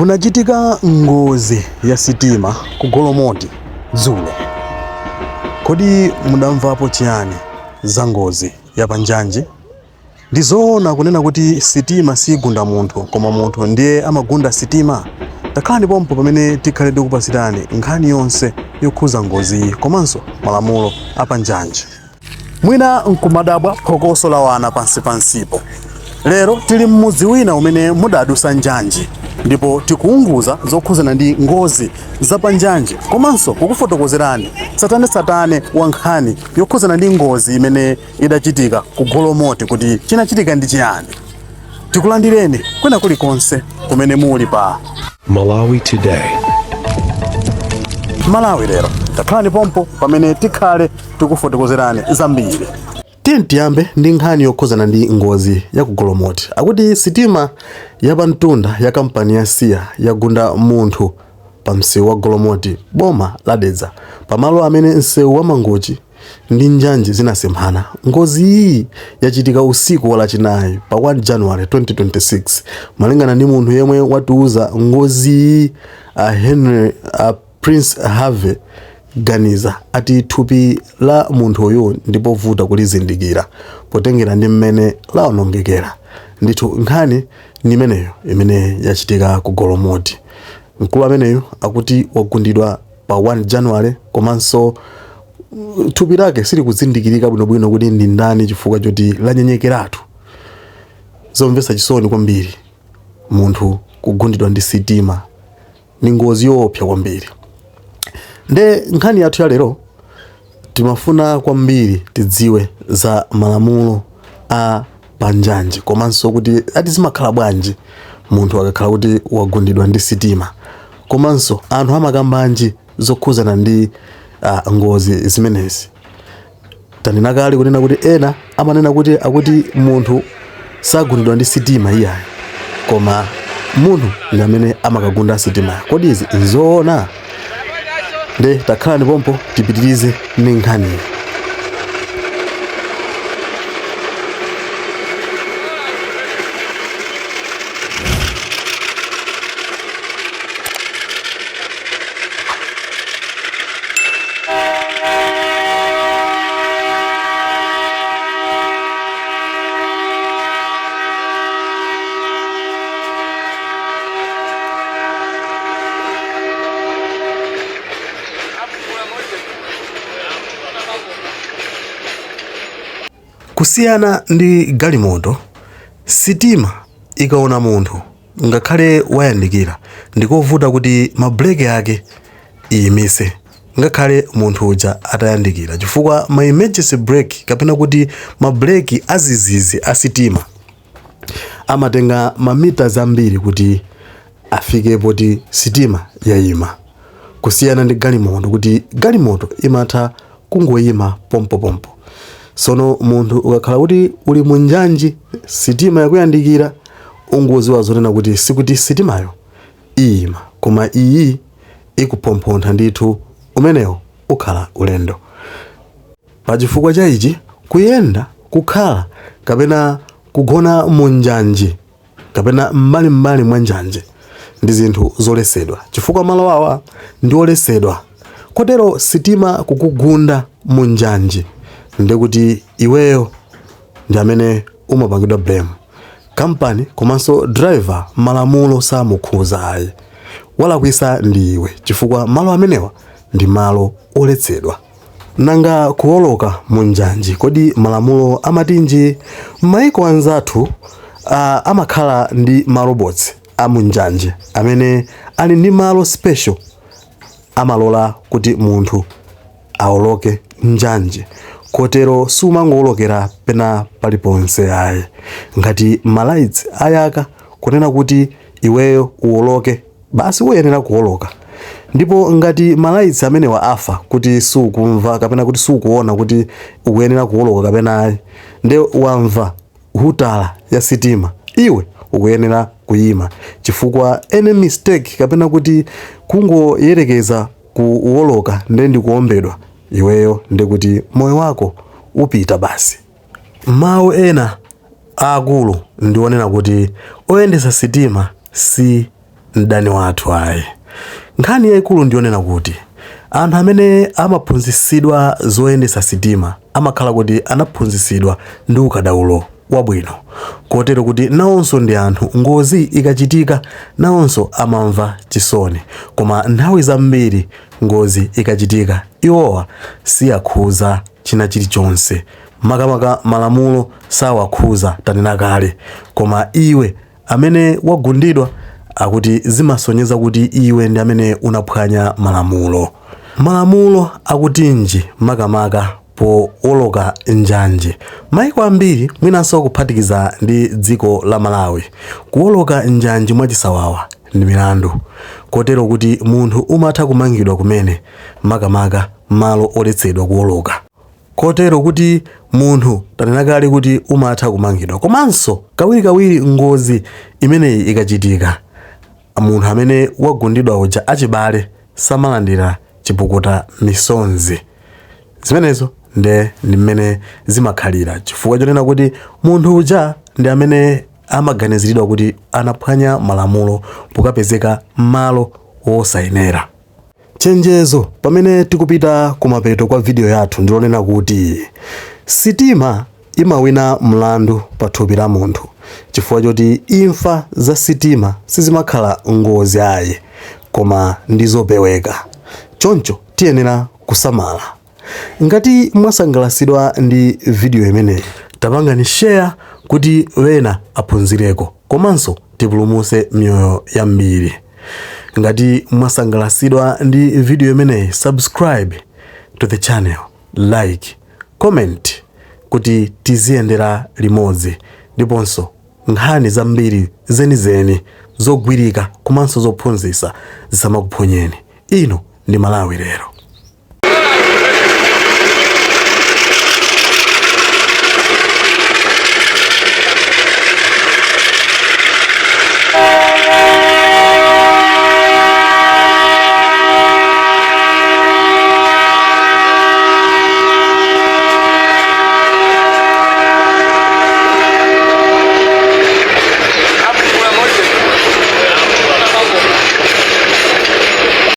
Kunachitika ngozi ya sitima ku Golomoti dzulo. Kodi mudamvapo chiyani za ngozi ya panjanji? Ndi zoona kunena kuti sitima sigunda munthu koma munthu ndiye amagunda sitima? Takhalani pompo pamene tikhale tikupasirani nkhani yonse yokhuza ngoziyi komanso malamulo a panjanji. Mwina nkumadabwa phokoso la wana pansipansipo. Lero tili m'mudzi wina umene mudadusa njanji ndipo tikuunguza zokhuzana ndi ngozi za panjanji komanso kukufotokozerani tsatanetsatane wa nkhani yokhuzana ndi ngozi imene idachitika ku Golomoti kuti chinachitika ndi chiyani. Tikulandireni kwina kulikonse kumene muli pa Malawi Today. Malawi Lero. Takhalani pompo pamene tikhale tikufotokozerani zambiri. Tiyeni tiyambe ndi nkhani yokhuzana ndi ngozi ya ku Golomoti. Akuti sitima yapamtunda ya kampani ya Siya yagunda munthu pa msewu wa Golomoti boma la Dedza pamalo amene msewu wa Mangochi ndi njanji zinasemphana. Ngoziyi yachitika usiku wa Lachinayi pa 1 January 2026 malingana ndi munthu yemwe watiuza ngoziyi a Henry a Prince Harvey Ganiza ati thupi la munthuyu ndipovuta kulizindikira potengera ndi mmene laonongekera. Ndithu nkhani ndi imeneyo imene yachitika ku Golomoti. Mkulu ameneyu akuti wagundidwa pa 1 January komanso thupi lake silikuzindikirika bwinobwino kuti ndi ndani chifukwa choti lanyenyekeratu. Zomvetsa chisoni kwambiri munthu kugundidwa ndi sitima ndi ngozi yoopsa kwambiri. Nde nkhani yathu ya lero timafuna kwambiri tidziwe za malamulo a panjanji komanso kuti ati zimakhala bwanji munthu akakhala kuti wagundidwa ndi sitima komanso anthu amakambanji zokhuzana ndi ngozi zimenezi. Tanena kale kunena kuti ena amanena kuti akuti munthu sagundidwa ndi sitima iyayi koma munthu ndi amene amakagunda sitimayo. Kodi izi nzoona? Nde takhalani pompo tipitirize ndi nkhaniyi. Kusiyana ndi galimoto, sitima ikaona munthu ngakhale wayandikira ndikovuta kuti mabuleki ake iyimise ngakhale munthu uja atayandikira chifukwa ma emergency brake kapena kuti mabuleki azizizi a sitima amatenga mamita zambiri kuti afike poti sitima yayima kusiyana ndi galimoto kuti galimoto imatha kungoyima pompopompo. Sono munthu ukakhala kuti uli mu njanji sitima yakuyandikira ungoziwa zonena kuti sikuti sitimayo iyima koma iyi ikuphomphotha ndithu umenewo ukhala ulendo. Pachifukwa cha ichi kuyenda, kukhala kapena kugona mu njanji kapena m'mbalimbali mwa njanje ndi zinthu zoletsedwa chifukwa malo awa ndi oletsedwa. Kotero sitima kukugunda mu njanji ndekuti iweyo ndi amene umapangidwa blame. Kampani komanso driver malamulo samukhuza ayi. Walakwisa ndi iwe chifukwa malo amenewa ndi malo oletsedwa. Nanga kuwoloka mu njanji kodi malamulo amatinji? M'mayiko anzathu amakhala ndi ma robots a mu njanji amene ali ndi malo special amalola kuti munthu awoloke njanji kotero sumangowolokera pena paliponse ayi. Ngati ma lights ayaka kunena kuti iweyo uwoloke basi uyenera kuwoloka. Ndipo ngati ma lights amenewa afa kuti sukumva kapena kuti sukuona kuti ukuyenera kuwoloka kapena ayi nde wamva hutala ya sitima iwe ukuyenera kuyima chifukwa any mistake kapena kuti kungoyerekeza kuwoloka nde ndikuombedwa iweyo ndekuti moyo wako upita basi. Mawu ena aakulu ndi onena kuti oyendetsa sitima si mdani wathu ayi. Nkhani yayikulu ndiyonena kuti anthu amene amaphunzitsidwa zoyendetsa sitima amakhala kuti anaphunzitsidwa ndi ukadaulo wabwino, kotero kuti nawonso ndi anthu, ngozi ikachitika nawonso amamva chisoni. Koma nthawi zambiri ngozi ikachitika iwowa siyakhuza china chilichonse, makamaka malamulo sawakhuza, tanena kale. Koma iwe amene wagundidwa, akuti zimasonyeza kuti iwe ndi amene unaphwanya malamulo. Malamulo akutinji makamaka powoloka njanje? Maiko ambiri, mwinanso kuphatikiza ndi dziko la Malawi, kuwoloka njanji mwachisawawa ndi milandu, kotero kuti munthu umatha kumangidwa kumene, makamaka malo oletsedwa kuwoloka, kotero kuti munthu, tanena kale kuti umatha kumangidwa. Komanso kawirikawiri ngozi imeneyi ikachitika, munthu amene wagundidwa uja achibale samalandira chipukuta misonzi. Zimenezo nde ndi mmene zimakhalira, chifukwa chonena kuti munthu uja ndi amene amaganiziridwa kuti anaphwanya malamulo pokapezeka malo wosayenera. Chenjezo pamene tikupita kumapeto kwa video yathu ndilonena kuti sitima imawina mlandu pa thupi la munthu, chifukwa choti imfa za sitima sizimakhala ngozi ayi, koma ndizopeweka. Choncho tiyenera kusamala. Ngati mwasangalatsidwa ndi video imeneyi, tapangani share kuti wena aphunzireko komanso tipulumutse miyoyo yambiri. Ngati mwasangalatsidwa ndi video imeneyi, subscribe to the channel, like, comment kuti tiziyendera limodzi, ndiponso nkhani zambiri zenizeni zogwirika komanso zophunzitsa zisamakuphonyeni. Ino ndi Malawi Lero.